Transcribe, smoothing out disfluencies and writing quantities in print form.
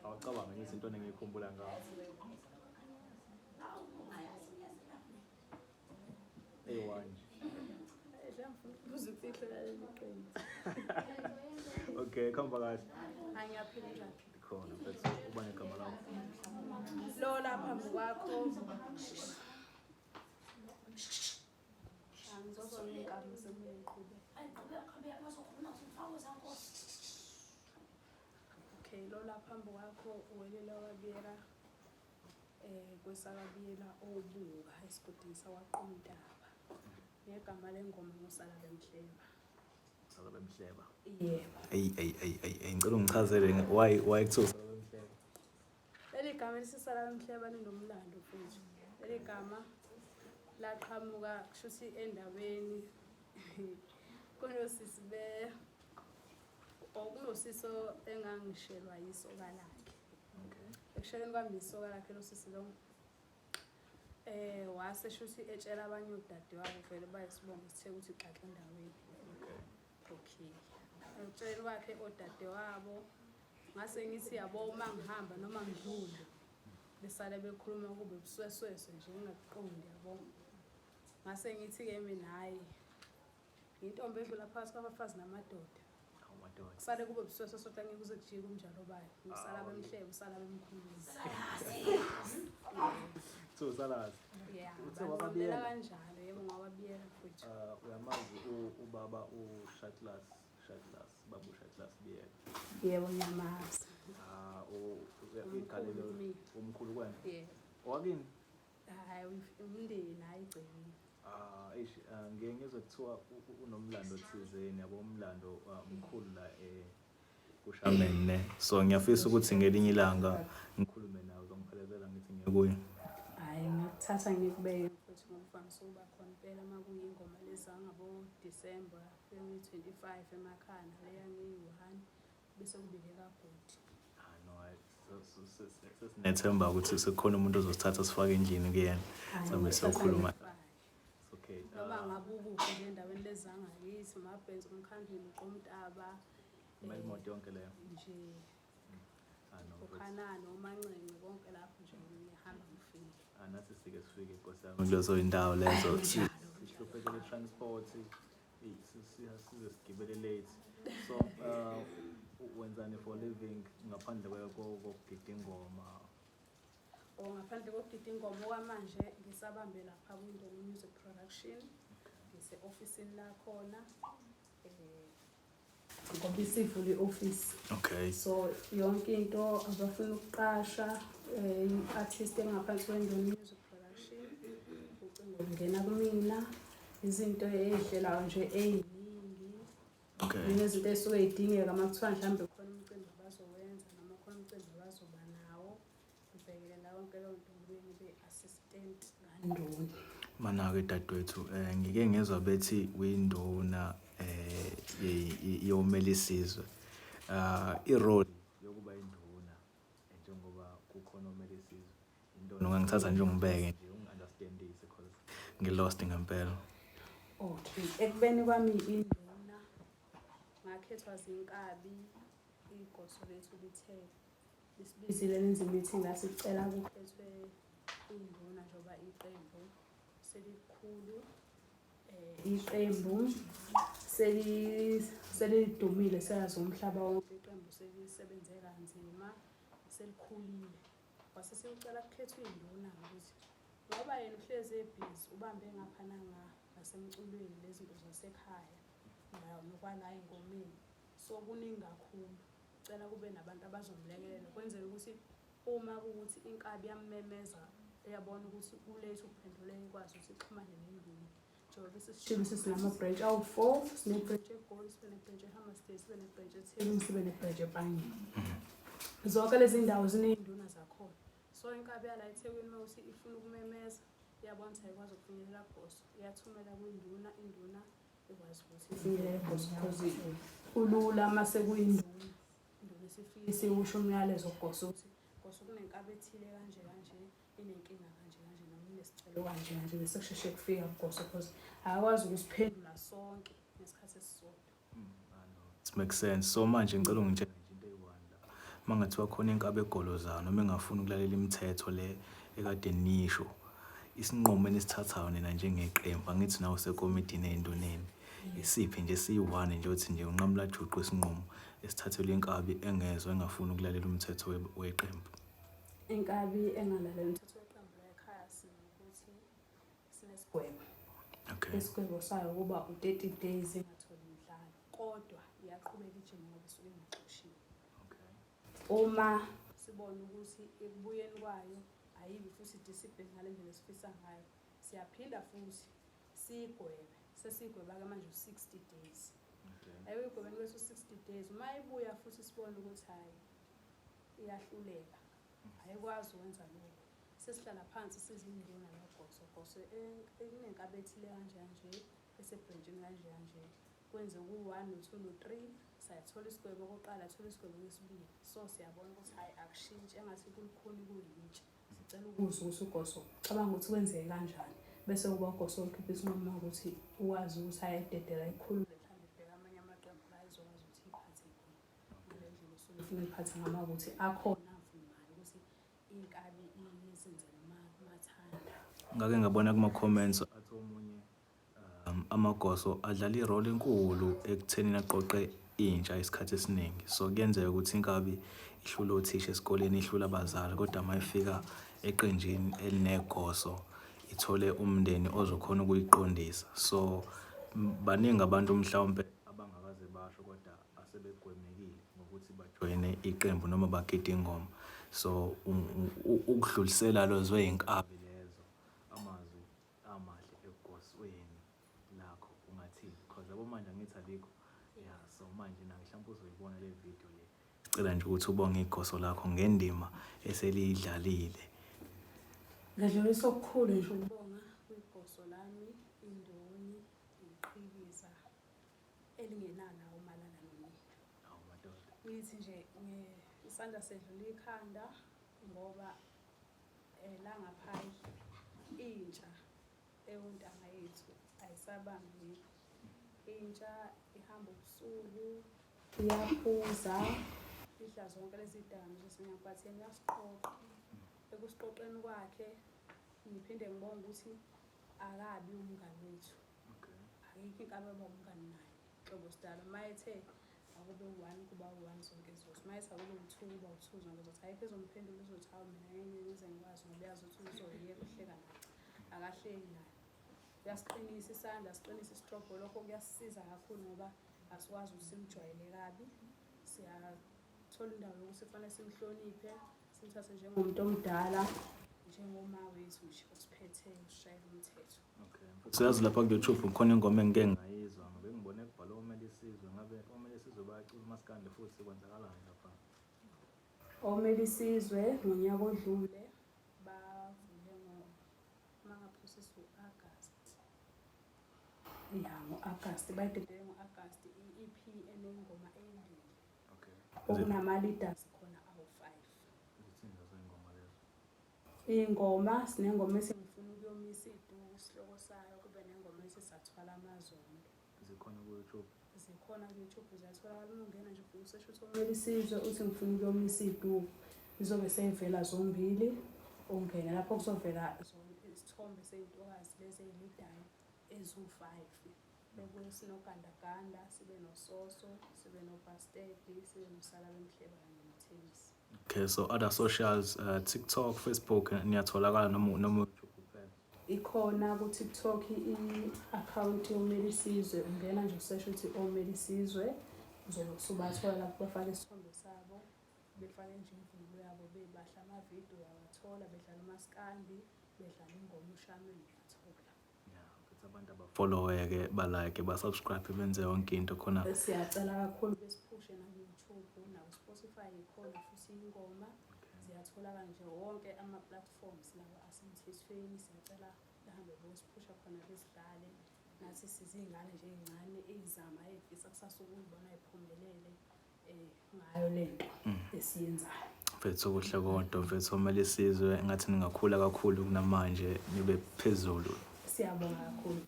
Awucabange ngithi into engiyikhumbula ngawo. Eyi-one nje. Ngifuna ukubuza imfihlo yaleli qembu. Okay, khamba kahle. Hayi, ngiyaphila, njani? Khona mfethu, uba negama lakho. Lola phambi kwakho. Angizozona iy'nkabi sekungiqhube. Okay, lola phambi kwakho uwelela wabiyela kwesakabiyela obuka esigodini sakwaqumntaba. Ngegama lengoma ngusala bemhleba. Sala bemhleba. Yebo. Eyi eyi eyi eyi eyi, ngicela ungichazele why kuthiwa sala bemhleba. Leli gama elisisala bemhleba linomlando futhi. Leli gama laqhamuka kushuthi endaweni kunosisi be okunosisi engangishelwa yisoka lakhe. Ekusheleni kwami yisoka lakhe lo sisi lo wase shuthi etshela abanye odadewabo vele bayisibongo sithe ukuthi xaxa endaweni. Okay. Utshela kwakhe odadewabo ngase ngithi yabo uma ngihamba noma ngidlula besale bekhuluma kube buswesweswe nje ngingakuqondi yabo. Ngase ngithi-ke mina hhayi intombi edlula phakathi kwabafazi namadoda. Awu madoda. Kusale kube busweswe sodwa ngeke kuze kujike umnjalo bayo. Ngisala bemhlebe usala bemkhuluma. Kuthiwa usalazi. Yeah, Uthe bangibambela wababiyela? kanjalo yebo ngawabiyela futhi. Uyamazi ubaba uShatlas, Shatlas, baba uShatlas Biyela. Yebo ngiyamazi. Ah, igalelo Umkhulu kumina. umkhulu kwena. Yebo. Owakini? Hhayi umndeni hhayi igcekeni. Ah, eish, ngike ngizwe kuthiwa unomlando thizeni yabo, umlando mkhulu la kuShameni ne. So ngiyafisa ukuthi ngelinye ilanga ngikhulume nawe, uzongiphelezela ngithi ngiye kuye. Hhayi ngiyakuthatha ngikubeke futhi ngoba uvamise ukuba khona impela uma kuyingoma lezi zangabo December 2025 emakhaya naleya ngiyi-1 bese kubile kagodi. Ah no, hayi, sesinethemba ukuthi sekukhona umuntu ozosithatha sifake endlini kuyena. Hhayi, Sabe ngiyakuthatha siyokhuluma. ngikufake. It's okay. Noma ngabe ukuphi nje endaweni lezi zangakithi, uMabhenzi, uMkhandlini, uQomtaba. Kumele imoto yonke leyo. Nje Ah no, mfethu. uKhanani, uMancence, konke lapho nje ngihamba ngifike. Ah, nathi sike sifike Nkosi yami kulezo indawo lezo. Njalo. Sihluphekele transport, size sigibele late. So wenzani for living ngaphandle kokugida ingoma? Or ngaphandle kokugida ingoma, okwamanje ngisabambe lapha kwiNdoni Music Production. Ngise-ofisini lakhona. Ngoba isivule i-ofisi. So yonke into abafuna ukuqasha i-artist engaphansi kweNdoni Music Production, ucingo lungena kumina. Izinto ey'hlelayo nje ey'ningi. Nezinto ey'suke y'dingeka uma kuthiwa mhlawumbe khona umcimbi abazowenza noma khona umcimbi abazoba nawo. Ngibhekelela yonke leyo nto ngibuye ngibe assistant kaNdoni. Mana-ke dadewethu, ngike ngezwa bethi uyinduna yomela isizwe. I-role yokuba induna njengoba kukhona omele isizwe. Induna ungangithatha nje ungibeke nje ungi-understandise because ngi-lost ngempela. Okay, ekubeni kwami induna ngakhethwa zinkabi, igoso lethu lithe lisibizile lenza i-meeting lathi sicela kukhethwe induna njengoba iqembu selikhulu, iqembu selidumile seyazi umhlaba wonke, iqembu selisebenze kanzima selikhulile. Wase sewucela kukhethwe induna ukuthi ngoba yena uhlezi ebhizi ubambe ngapha nanga nasemculweni lezinto zasekhaya nokwala engomeni, so kuningi kakhulu. Cela kube nabantu abazomlekelela kwenzela ukuthi uma kuwukuthi inkabi yammemeza eyabona ukuthi kulethe ukuphendula ikwazi ukuthi ixhumane nenduna. Njengoba sesishilo sesinama-branch awu-4, sine-branch eGoli, sibe ne-branch eHammarsdale, sibe ne-branch eThekwini, sibe ne-branch ePangeni. Zonke lezi ndawo ziney'nduna zakhona. So inkabi yala eThekwini uma kuthi ifuna ukumemeza, iyabona ukuthi ayikwazi ukufinyelela kugoso, iyathumela kwinduna, induna ikwazi ukuthi ifinyelele kugoso because kulula uma sekuyinduna. Induna isifike siwusho umyalezo kugoso ukuthi goso kunenkabi ethile kanje kanje, inenkinga kanje kanje noma inesicelo kanje kanje, bese kusheshe kufika kugoso because akakwazi ukusiphendula sonke ngesikhathi esisodwa. It makes sense. So manje ngicela ungitshele nje into eyi-one la. Uma ngathiwa khona inkabi egolozayo noma engafuni ukulalela imithetho le ekade nisho, isinqumo enisithathayo nina njengeqembu, angithi nawe usekomidini ey'nduneni, isiphi nje esiyi-one nje othi nje unqamula juqu isinqumo esithathelwa inkabi engezwa engafuni ukulalela umthetho weqembu? Inkabi engalaleli umthetho weqembu la ekhaya sinokuthi sinesigwebo. Okay. Isigwebo sayo kuba u-30 days ingatholi mdlalo, kodwa iyaqhubeka ijime ngoba isuke ingaxoshiwe. Okay. Uma sibona ukuthi ekubuyeni kwayo ayibi futhi discipline ngale ndlela esifisa ngayo, siyaphinda futhi siyigwebe. Sesiyigweba-ke manje u-60 days. Okay. Ekuyigwebeni kwethu u-60 days, uma ibuya futhi sibone ukuthi hhayi iyahluleka, ayikwazi ukwenza lokhu, sesihlala phansi sizinduna nogoso goso kunenkabi ethile kanje kanje esebhrentshini kanje kanje, kwenze ku-one no-two no-three, sayathola isigwebo okokuqala, thola isigwebo kwesibili, so siyabona ukuthi hhayi akushintshi, engathi kulukhuni kuyintsha. Sicela ukuzwa ukuthi ugoso ucabanga ukuthi kwenzeke kanjani, bese kuba ugoso okhipha isinqumo ukuthi ukwazi ukuthi ayidedela ikhulule, mhlawumbe ibheke amanye amaqembu la izokwazi ukuthi iphathe khona ngale ndlela osuke ufuna uyiphathe ngama ukuthi akhona avumayo ukuthi inkabi izenze mathanda. Ngake ngabona kuma-comments athi omunye amagoso adlala i-role enkulu ekuthenini aqoqe intsha isikhathi esiningi. So kuyenzeka ukuthi inkabi ihlule othisha esikoleni, ihlule abazali, kodwa uma ifika eqenjini elinegoso ithole umndeni ozokhona ukuyiqondisa. So baningi abantu mhlawumpe abangakaze basho kodwa asebegwemekile ngokuthi bajoyine iqembu noma bagide ingoma. So ukudlulisela lezo y'nkabi lezo amazwi amahle egosweni lakho ungathini? Because yabo manje angithi alikho. Yeah, so manje nawe mhlawumpe uzoyibona le video le. Sicela nje ukuthi ubonge igoso lakho ngendima eseliyidlalile. Ngadlulisa okukhulu nje ukubonga kwigoso lami, indoni, iqhikiza elingenalawo umalala nonina. Awu madoda. Ngithi nje isandla sedlula ikhanda ngoba la ngaphandle intsha ewuntanga yethu ayisabambeki. Intsha ihamba ubusuku, iyaphuza, idla zonke lezi dakamizwa esingabatheni, uyasiqoqa. Ekusiqoqeni kwakhe ngiphinde ngibonge ukuthi akabi umngani wethu. Okay. Ayikho inkabi aba umngani naye. Xobo sidala uma ethe akube u-one kuba u-one zonke izothi, uma ethi akube u-two kuba u-two zonke izothi, ayikho ezomphendula uzothi hawu mina ngeke ngize ngikwazi ngoba uyazi ukuthi uzoyeka uhleka naye. Akahleki naye. Uyasiqinisa isandla, siqinise isitrobho, lokho kuyasisiza kakhulu ngoba asikwazi ukuthi simjwayele kabi. Siyathola indawo yokuthi kufanele simhloniphe, simthathe njengomuntu omdala, njengoma wethu nje osiphethe usishayela umthetho. Okay. Siyazi lapha ku-YouTube khona ingoma engike ngayizwa ngabe ngibone kubhalwe Omele Isizwe, ngabe Omele Isizwe bayacula umaskandi futhi kwenzakalani lapha? Omele Isizwe ngonyaka odlule bavule ngo uma ngaphosisa u-August. Ya, ngo-August bayidedele ngo-August i-EP eney'ngoma ey'mbili. Okay. Okunama-leaders khona awu-five. Zithini lezo y'ngoma lezo? Iy'ngoma, sinengoma ethi ngifuna ukuyomisa iduku isihloko sayo, kube nengoma ethi sathwala amazondo. Zikhona ku-YouTube? Zikhona ku-YouTube, ziyatholakala. Uma ungena nje ufike useshe uthi Omele Isizwe, uthi ngifuna ukuyomisa iduku, izobe seyivela zombili. Ungene lapho kuzovela isithombe sey'ntokazi lezi ey'lidayo eziwu-five. Bekuye sinogandaganda, sibe nososo, sibe nobhastedi, sibe nosala bemhleba kanye nothemisi. Okay, so other socials, TikTok, Facebook, niyatholakala noma YouTube kuphela? Ikhona ku-TikTok i-account yoMele Isizwe, ungena nje useshe uthi Omele Isizwe, uzobe usubathola lapho bafake isithombe sabo, befake nje imvunulo yabo bebahle, amavidiyo uyawathola bedlala umaskandi, bedlala ingoma uShameni uyathola. Yeah, futhi abantu abafollowe-ke, ba-like, ba-subscribe, benze yonke into khona. Siyacela kakhulu besiphushe naku-YouTube, naku-Spotify ikhona futhi ingoma. Ziyatholakala nje wonke ama-platforms lawa asemthethweni. Siyacela behambe beyosiphusha khona besidlale. Nathi siziy'ngane nje ey'ncane ey'zama ey'fisa kusasa ukuy'bona y'phumelele ngayo lento esiyenzayo. Mfethu okuhle kodwa mfethu Omele Isizwe, ngathi ningakhula kakhulu kunamanje nibe phezulu. Siyabonga kakhulu.